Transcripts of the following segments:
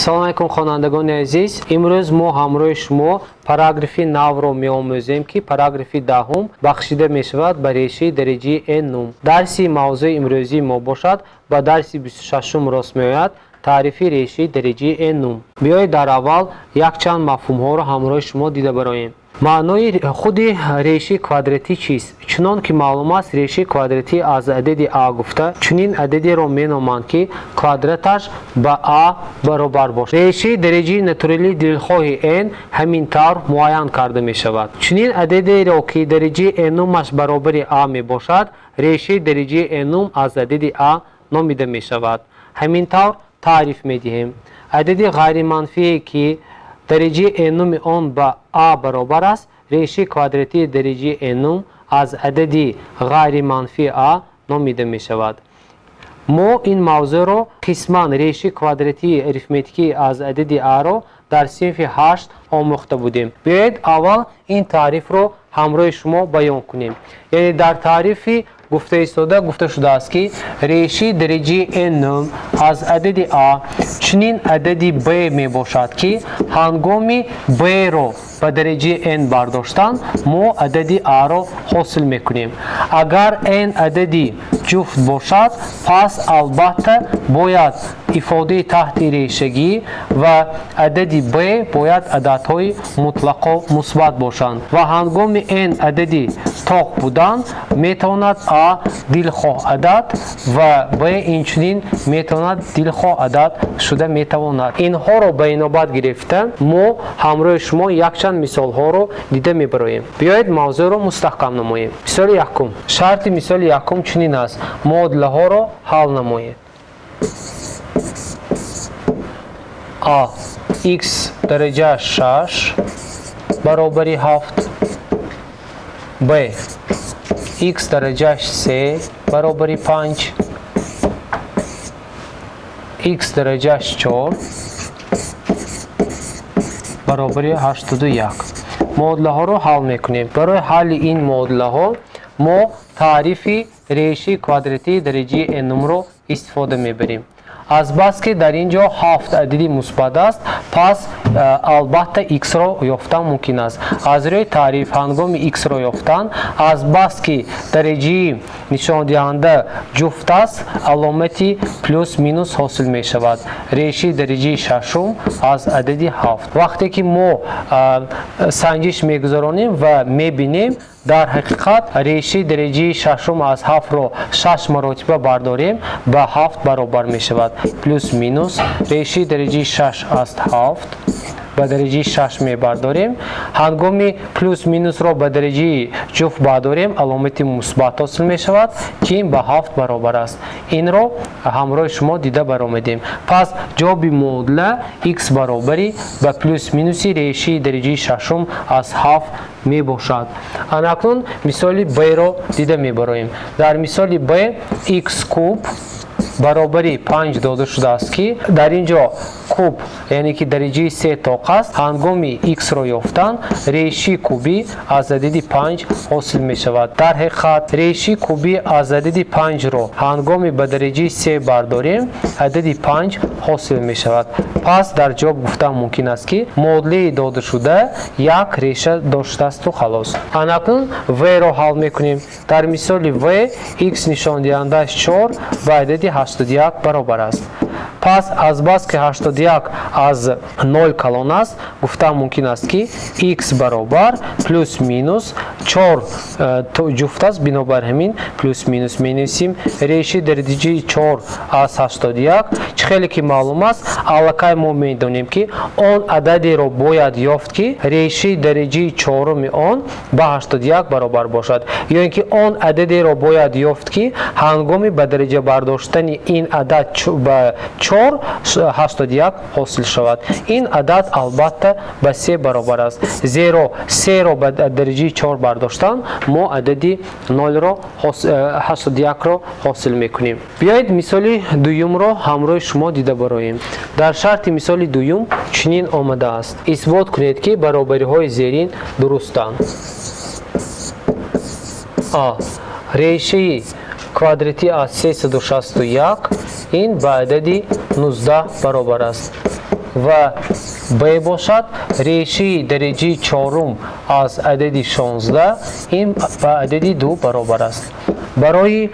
Ассалому алайкум, хонандагони азиз. Имрӯз мо ҳамроҳи шумо параграфи навро меомӯзем, ки параграфи даҳум бахшида мешавад ба решаи дараҷаи n-нум. Дарси мавзӯи имрӯзии мо бошад, ба дарси 26-ум рост меояд, таърифи решаи дараҷаи n-нум. Биёед дар аввал якчанд мафҳумҳоро ҳамроҳи шумо дида бароем. Маънои худи решаи квадратӣ чист? Чунон ки маълум аст, решаи квадратӣ аз адади а гуфта чунин ададеро меноманд, ки квадраташ ба а баробар бошад. Решаи дараҷаи натуралии дилхоҳи n ҳамин тавр муайян карда мешавад. Чунин ададеро, ки дараҷаи n-нумаш баробари а мебошад, решаи дараҷаи n-нум аз адади а номида мешавад. Ҳамин тавр таъриф медиҳем. Адади ғайриманфие, ки дараҷаи n-нуми он ба а баробар аст, решаи квадратии дараҷаи n-нум аз адади ғайриманфии а номида мешавад. Мо ин мавзӯъро қисман решаи квадратии арифметикӣ аз адади а-ро дар синфи 8 омӯхта будем. Биёед аввал ин таърифро ҳамроҳи шумо баён кунем. Яъне дар таърифи гуфта истода гуфта шудааст, ки решаи дараҷаи n-нум аз адади а чунин адади b мебошад, ки ҳангоми b-ро ба дараҷаи n бардоштан мо адади а-ро ҳосил мекунем. Агар n адади ҷуфт бошад, пас албатта бояд ифодаи таҳти решагӣ ва адади b бояд ададҳои мутлақо мусбат бошанд ва ҳангоми n адади тоқ будан метавонад а дилхоҳ адад ва b инчунин метавонад дилхоҳ адад шуда метавонад. Инҳоро ба инобат гирифта мо ҳамроҳи шумо якчанд мисолҳоро дида мебароем. Биёед мавзӯъро мустаҳкам намоем. Мисоли якум. Шарти мисоли якум чунин аст: муодилаҳоро ҳал намоед. А x дараҷа 6 баробари 7, б x дараҷа 3 баробари 5, x дараҷа 4 баробари 81. Муодилаҳоро ҳал мекунем. Барои ҳалли ин муодилаҳо мо таърифи решаи квадратии дараҷаи n-нумро истифода мебарем. Азбаски дар ин ҷо 7 адади мусбат аст, пас албатта x-ро ёфтан мумкин аст. Аз рӯи таъриф ҳангоми x-ро ёфтан, азбаски дараҷаи нишондиҳанда ҷуфт аст, аломати плюс минус ҳосил мешавад. Решаи дараҷаи шашум аз адади 7. Вақте ки мо санҷиш мегузаронем ва мебинем, дар ҳақиқат решаи дараҷаи шашум аз 7-ро 6 маротиба бардорем, ба 7 баробар мешавад. Плюс минус решаи дараҷаи 6 аз 7 ба дараҷаи 6 мебардорем. Ҳангоми плюс минусро ба дараҷаи ҷуфт бардорем, аломати мусбат ҳосил мешавад, ки ин ба 7 баробар аст. Инро ҳамроҳи шумо дида баромадем. Пас ҷавоби муодила x баробари ба плюс минуси решаи дараҷаи шашум аз 7 мебошад. Анакнун мисоли b-ро дида мебароем. Дар мисоли b x куб баробари 5 дода шудааст, ки дар ин ҷо куб, яъне ки дараҷаи 3 тоқ аст. Ҳангоми x-ро ёфтан решаи кубӣ аз адади 5 ҳосил мешавад. Дар ҳақиқат решаи кубӣ аз адади 5-ро ҳангоми ба дараҷаи 3 бардорем, адади 5 ҳосил мешавад. Пас дар ҷавоб гуфтан мумкин аст, ки муодилаи додашуда як реша доштаасту халос. Анакнун v-ро ҳал мекунем. Дар мисоли v x нишондиҳандааш 4 ба адади 81 баробар аст. Пас азбаски 81 аз 0 калон аст, гуфтан мумкин аст, ки x баробар плюс минус 4 ҷуфт аст, бинобар ҳамин плюс минус менависем. Решаи дараҷаи 4 аз 81. Чӣ хеле ки маълум аст, аллакай мо медонем, ки он ададеро бояд ёфт, ки решаи дараҷаи чоруми он ба 81 баробар бошад, ё ин ки он ададеро бояд ёфт, ки ҳангоми ба дараҷа бардоштани ин адад ба 4 81 ҳосил шавад. Ин адад албатта ба 3 баробар аст, зеро 3-ро ба дараҷаи 4 бардоштан мо адади 0-ро 81-ро ҳосил мекунем. Биёед мисоли дуюмро ҳамроҳи шумо дида бароем. Дар шарти мисоли дуюм чунин омадааст: исбот кунед, ки баробариҳои зерин дурустанд. А решаи квадратӣ аз 361 ин ба адади 19 баробар аст. Ва Б бошад решаи дараҷаи чорум аз адади 16 ин ба адади 2 баробар аст. Барои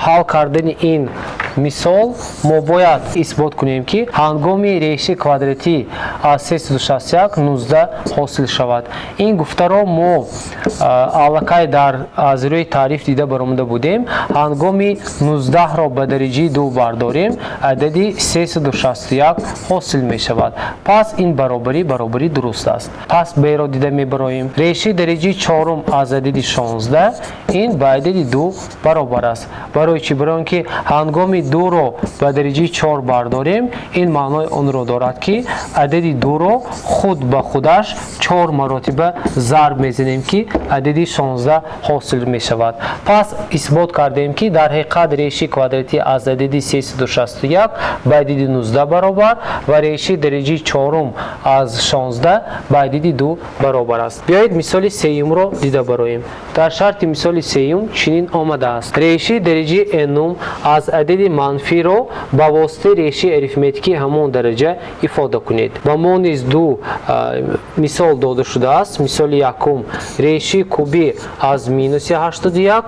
ҳал кардани ин мисол мо бояд исбот кунем, ки ҳангоми решаи квадратӣ аз 361 19 ҳосил шавад. Ин гуфтаро мо аллакай аз рӯи таъриф дида баромада будем. Ҳангоми 19-ро ба дараҷаи 2 бардорем, адади 361 ҳосил мешавад. Пас ин баробарӣ дуруст аст. Пас Б-ро дида мебароем. Решаи дараҷаи чорум аз адади 16 ин ба адади 2 баробар аст. Барои чӣ? Барои он ки ҳангоми 2-ро ба дараҷаи 4 бардорем, ин маънои онро дорад, ки адади 2-ро худ ба худаш 4 маротиба зарб мезанем, ки адади 16 ҳосил мешавад. Пас исбот кардем, ки дар ҳақиқат решаи квадратӣ аз адади 361 ба адади 19 баробар ва решаи дараҷаи чорум аз 16 ба адади 2 баробар аст. Биёед мисоли сеюмро дида бароем. Дар шарти мисоли сеюм чунин омадааст: решаи дараҷаи n аз адади манфиро ба воситаи решаи арифметикии ҳамон дараҷа ифода кунед. Ба мо низ ду мисол дода шудааст. Мисоли якум решаи кубӣ аз минуси 81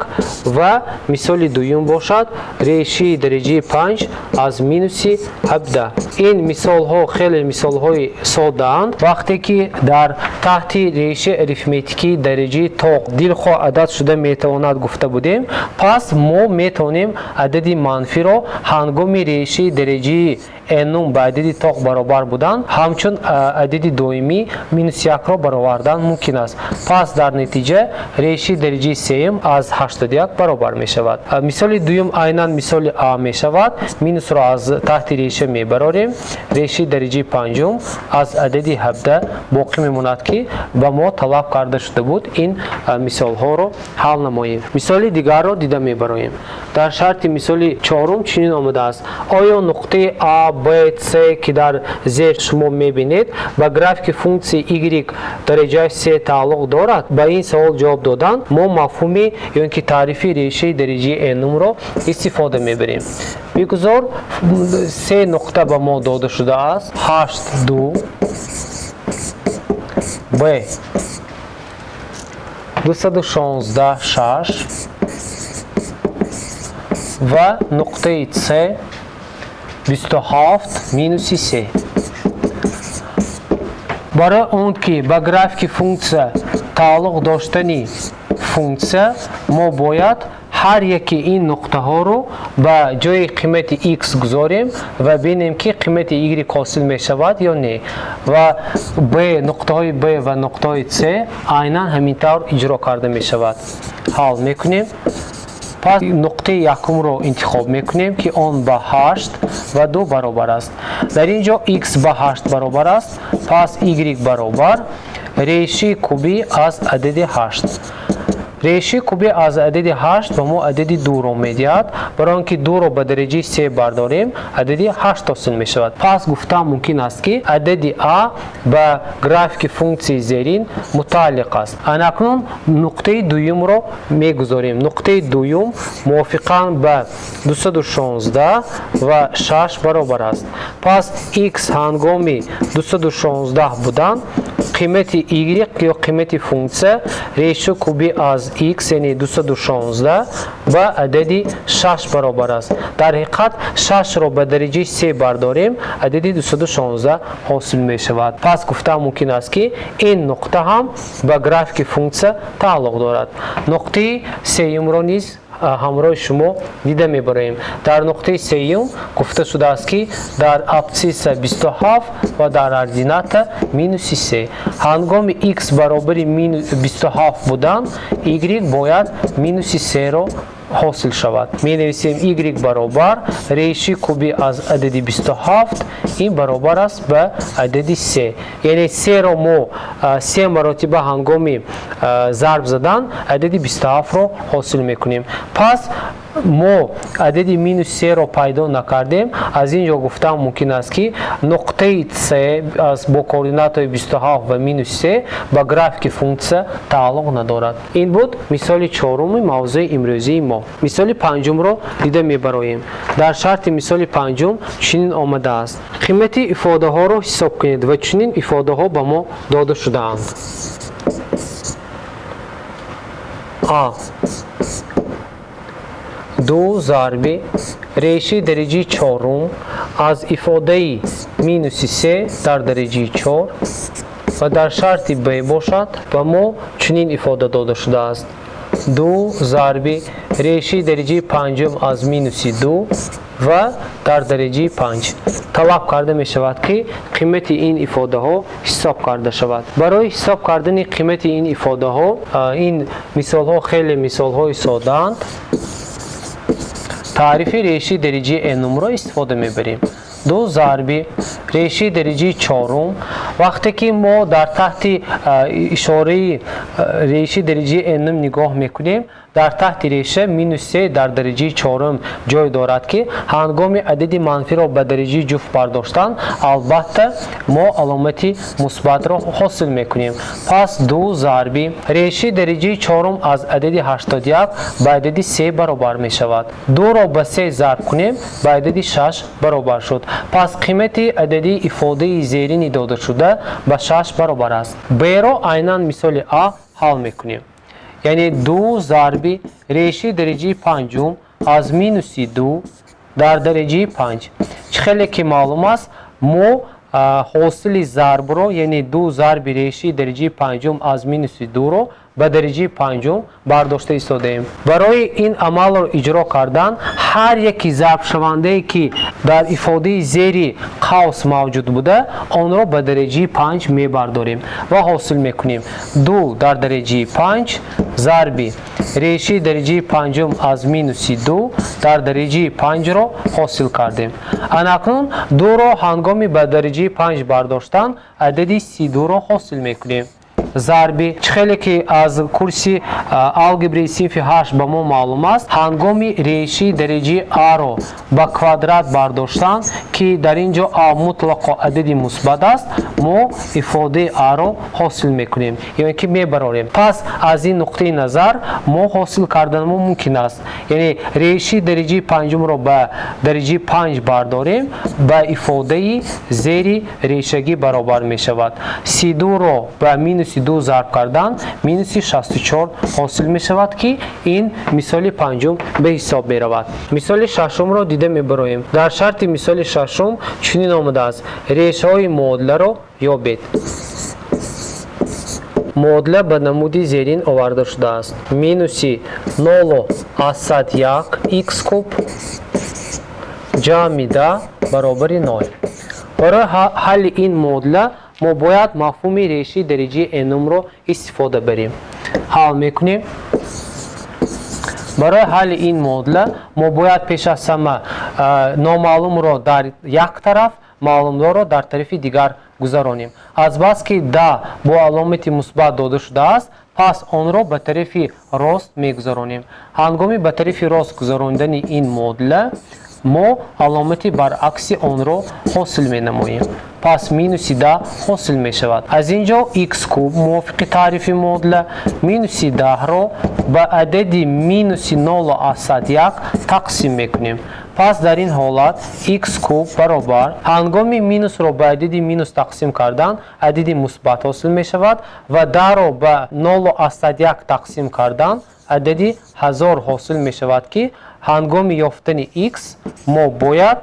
ва мисоли дуюм бошад решаи дараҷаи 5 аз минуси 17. Ин мисолҳо хеле мисолҳои содаанд. Вақте ки дар таҳти решаи арифметикии дараҷаи тоқ дилхоҳ адад шуда метавонад гуфта будем, пас мо метавонем адади манфиро ҳангоми решаи дараҷаи n ба адади тоқ баробар будан ҳамчун адади доимӣ минус 1-ро баровардан мумкин аст. Пас дар натиҷа решаи дараҷаи сеюм аз 81 баробар мешавад. Мисоли дуюм айнан мисоли А мешавад. Минусро аз таҳти реша мебарорем. Решаи дараҷаи панҷум аз адади 17 боқӣ мемонад, ки ба мо талаб карда шуда буд ин мисолҳоро ҳал намоем. Мисоли дигарро дида мебароем. Дар шарти мисоли чорум чунин омадааст: оё нуқтаи А, Б, С, ки дар зер шумо мебинед, ба графики функсияи y дараҷаи се тааллуқ дорад? Ба ин савол ҷавоб додан мо мафҳуми ё ки таърифи решаи дараҷаи n-ро истифода мебарем. Бигузор се нуқта ба мо дода шудааст: 8, 2, Б 216, 6 ва нуқтаи С 27 минуси 3. Барои он ки ба графики функсия тааллуқ доштани функсия, мо бояд ҳар яки ин нуқтаҳоро ба ҷои қимати x гузорем ва бинем, ки қимати y ҳосил мешавад ё не. Ва b, нуқтаҳои b ва нуқтаҳои c айнан ҳамин тавр иҷро карда мешавад. Ҳал мекунем. Пас нуқтаи якумро интихоб мекунем, ки он ба 8 ва 2 баробар аст. Дар ин ҷо x ба 8 баробар аст, пас y баробар решаи кубӣ аз адади 8. Решаи кубӣ аз адади 8 ба мо адади 2-ро медиҳад. Барои он ки 2-ро ба дараҷаи 3 бардорем, адади 8 ҳосил мешавад. Пас гуфтан мумкин аст, ки адади А ба графики функсияи зерин мутааллиқ аст. Анакнун нуқтаи дуюмро мегузорем. Нуқтаи дуюм мувофиқан ба 216 ва 6 баробар аст. Пас x ҳангоми 216 будан қимати y ё қимати функсия решаи кубӣ аз x, яъне 216 ба адади 6 баробар аст. Дар ҳақиқат 6-ро ба дараҷаи 3 бардорем, адади 216 ҳосил мешавад. Пас гуфтан мумкин аст, ки ин нуқта ҳам ба графики функсия тааллуқ дорад. Нуқтаи сеюмро низ ҳамроҳи шумо дида мебароем. Дар нуқтаи сеюм гуфта шудааст, ки дар абсцисса 27 ва дар ордината минуси 3. Ҳангоми x баробари 27 будан, y бояд минуси 3-ро ҳосил шавад. Менависем y баробар решаи кубӣ аз адади 27 ин баробар аст ба адади 3. Яъне 3-ро мо се маротиба ҳангоми зарб задан адади 27-ро ҳосил мекунем. Пас Мо адади минус серо пайдо накардем, аз ин ҷо гуфтан мумкин аст, ки нуқтаи С бо координатаи 27 ва минус 3 ба графики функсия тааллуқ надорад. Ин буд мисоли чоруми мавзӯи имрӯзии мо. Мисоли панҷумро дида мебароем. Дар шарти мисоли панҷум чунин омадааст: қимати ифодаҳоро ҳисоб кунед ва чунин ифодаҳо ба мо дода шудаанд. А 2 зарби реши дараҷаи чорум аз ифодаи минуси 3 дар дараҷаи 4 ва дар шарти Б бошад ба мо чунин ифода дода шудааст: 2 зарби реши дараҷаи панҷум аз минуси 2 ва дар дараҷаи 5. Талаб карда мешавад, ки қимати ин ифодаҳо ҳисоб карда шавад. Барои ҳисоб кардани қимати ин ифодаҳо, ин мисолҳо хеле мисолҳои содаанд. Таърифи реши дараҷаи n-ро истифода мебарем. 2 зарби реши дараҷаи чорум. Вақте ки мо дар таҳти ишораи реши дараҷаи n нигоҳ мекунем, дар таҳти реша минус 3 дар дараҷаи чорум ҷой дорад, ки ҳангоми адади манфиро ба дараҷаи ҷуфт бардоштан, албатта мо аломати мусбатро ҳосил мекунем. Пас 2 зарби реши дараҷаи чорум аз адади 81 ба адади 3 баробар мешавад. 2-ро ба 3 зарб кунем, ба адади 6 баробар шуд. Пас қимати адади ифодаи зерини додашуда ба 6 баробар аст. Б-ро айнан мисоли А ҳал мекунем. Яъне 2 зарби реши дараҷаи панҷум аз минуси 2 дар дараҷаи 5. Чӣ хеле ки маълум аст, мо ҳосили зарбро, яъне 2 зарби реши дараҷаи панҷум аз минуси 2-ро ба дараҷаи панҷум бардошта истодаем. Барои ин амалро иҷро кардан, ҳар яки зарбшавандае, ки дар ифодаи зери қавс мавҷуд буда, онро ба дараҷаи 5 мебардорем ва ҳосил мекунем 2 дар дараҷаи 5 зарби реши дараҷаи панҷум аз минуси 2 дар дараҷаи 5-ро ҳосил кардем. Анакнун 2-ро ҳангоми ба дараҷаи 5 бардоштан адади 32-ро ҳосил мекунем. Зарби, чӣ хеле ки аз курси алгебраи синфи 8 ба мо маълум аст, ҳангоми реши дараҷаи а-ро ба квадрат бардоштан, ки дар ин ҷо а мутлақо адади мусбат аст, мо ифодаи а-ро ҳосил мекунем, ё ин ки мебарорем. Пас аз ин нуқтаи назар мо ҳосил карданмо мумкин аст, яъне реши дараҷаи панҷумро ба дараҷаи 5 бардорем, ба ифодаи зери решагӣ баробар мешавад. 32-ро ба минуси 2 зарб кардан минуси 64 ҳосил мешавад, ки ин мисоли панҷум ба ҳисоб меравад. Мисоли шашумро дида мебароем. Дар шарти мисоли шашум чунин омадааст: решаҳои муодиларо ёбед. Муодила ба намуди зерин оварда шудааст: минуси 0,1 х куб ҷамъи 10 баробари 0. Барои ҳалли ин муодила мо бояд мафҳуми реши дараҷаи n-ро истифода барем. Ҳал мекунем. Барои ҳалли ин муодила мо бояд пеш аз ҳама номаълумро дар як тараф, маълумдорро дар тарафи дигар гузаронем. Азбаски 10 бо аломати мусбат дода шудааст, пас онро ба тарафи рост мегузаронем. Ҳангоми ба тарафи рост гузаронидани ин муодила мо аломати баръакси онро ҳосил менамоем. Пас минуси 10 ҳосил мешавад. Аз ин ҷо х куб мувофиқи таърифи муодила минуси 10-ро ба адади минуси 0,1 тақсим мекунем. Пас дар ин ҳолат х куб баробар, ҳангоми минусро ба адади минус тақсим кардан адади мусбат ҳосил мешавад ва 10-ро ба 0,1 тақсим кардан адади 1000 ҳосил мешавад, ки ҳангоми ёфтани х мо бояд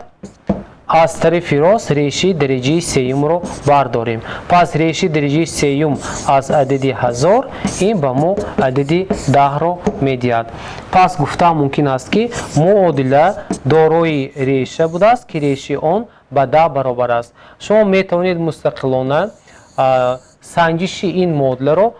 аз тарафи рост реши дараҷаи сеюмро бардорем. Пас реши дараҷаи сеюм аз адади 1000 ин ба мо адади 10-ро медиҳад. Пас гуфта мумкин аст, ки муодила дорои реша будааст, ки реши он ба 10 баробар аст. Шумо метавонед мустақилона санҷиши ин муодиларо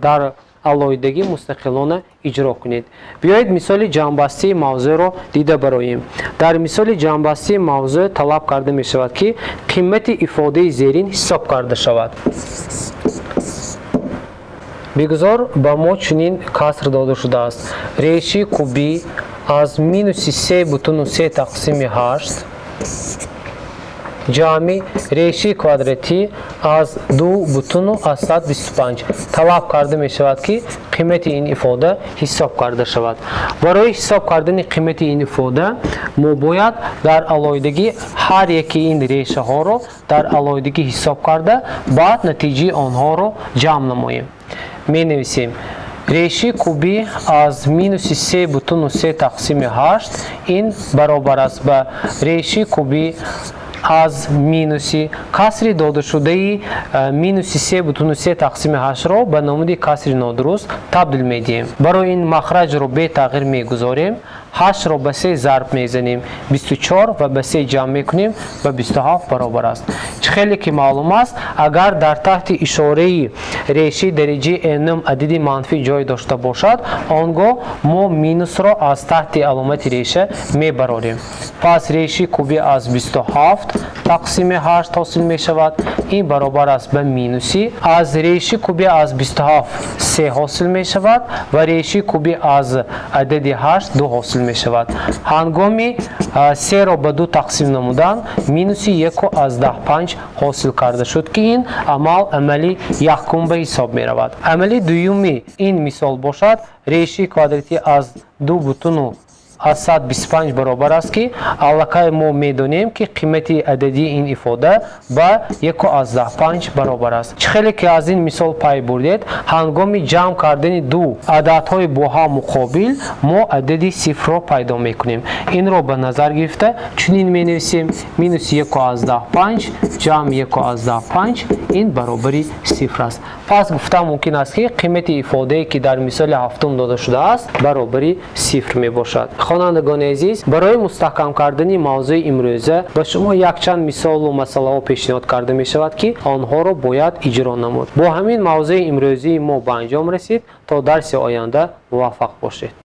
дар алоҳидагӣ мустақилона иҷро кунед. Биёед мисоли ҷамъбастии мавзӯъро дида бароем. Дар мисоли ҷамъбастии мавзӯъ талаб карда мешавад, ки қимати ифодаи зерин ҳисоб карда шавад. Бигузор ба мо чунин каср дода шудааст: реши кубӣ аз минуси 3,3 тақсими 8 ҷамъи решаи квадратӣ аз 2,25 талаб карда мешавад, ки қимати ин ифода ҳисоб карда шавад. Барои ҳисоб кардани қимати ин ифода мо бояд дар алоҳидагӣ ҳар яки ин решаҳоро дар алоҳидагӣ ҳисоб карда, баъд натиҷаи онҳоро ҷамъ намоем. Менависем: решаи кубӣ аз минуси 3,3 тақсими 8 ин баробар аст ба решаи кубӣ аз минуси касри додашудаи минуси 3,3 тақсими 8-ро ба намуди касри нодуруст табдил медиҳем. Барои ин махраҷро бетағйир мегузорем, 8-ро ба 3 зарб мезанем, 24 ва ба 3 ҷамъ мекунем, ба 27 баробар аст. Чӣ хеле ки маълум аст, агар дар таҳти ишораи решаи дараҷаи n адади манфӣ ҷой дошта бошад, он гоҳ мо минусро аз таҳти аломати реша мебарорем. Пас решаи кубӣ аз 27 тақсими 8 ҳосил мешавад. Ин баробар аст ба минуси аз решаи кубӣ аз 27 3 ҳосил мешавад ва решаи кубӣ аз адади 8 2 ҳосил мешавад. Ҳангоми 3-ро ба 2 тақсим намудан минуси 1,5 ҳосил карда шуд, ки ин амал амали якум ба ҳисоб меравад. Амали дуюми ин мисол бошад, решаи квадратӣ аз 2,125 баробар аст, ки аллакай мо медонем, ки қимати ададии ин ифода ба 1,5 баробар аст. Чӣ хеле ки аз ин мисол пай бурдед, ҳангоми ҷамъ кардани ду ададҳои бо ҳам муқобил мо адади сифрро пайдо мекунем. Инро ба назар гирифта чунин менависем: минуси 1,5 ҷамъ 1,5 ин баробари сифр аст. Пас гуфта мумкин аст, ки қимати ифодае, ки дар мисоли ҳафтум дода шудааст, баробари сифр мебошад. Хонандагони азиз, барои мустаҳкам кардани мавзӯи имрӯза ба шумо якчанд мисолу масъалаҳо пешниҳод карда мешавад, ки онҳоро бояд иҷро намуд. Бо ҳамин мавзӯи имрӯзии мо ба анҷом расид. То дарси оянда муваффақ бошед.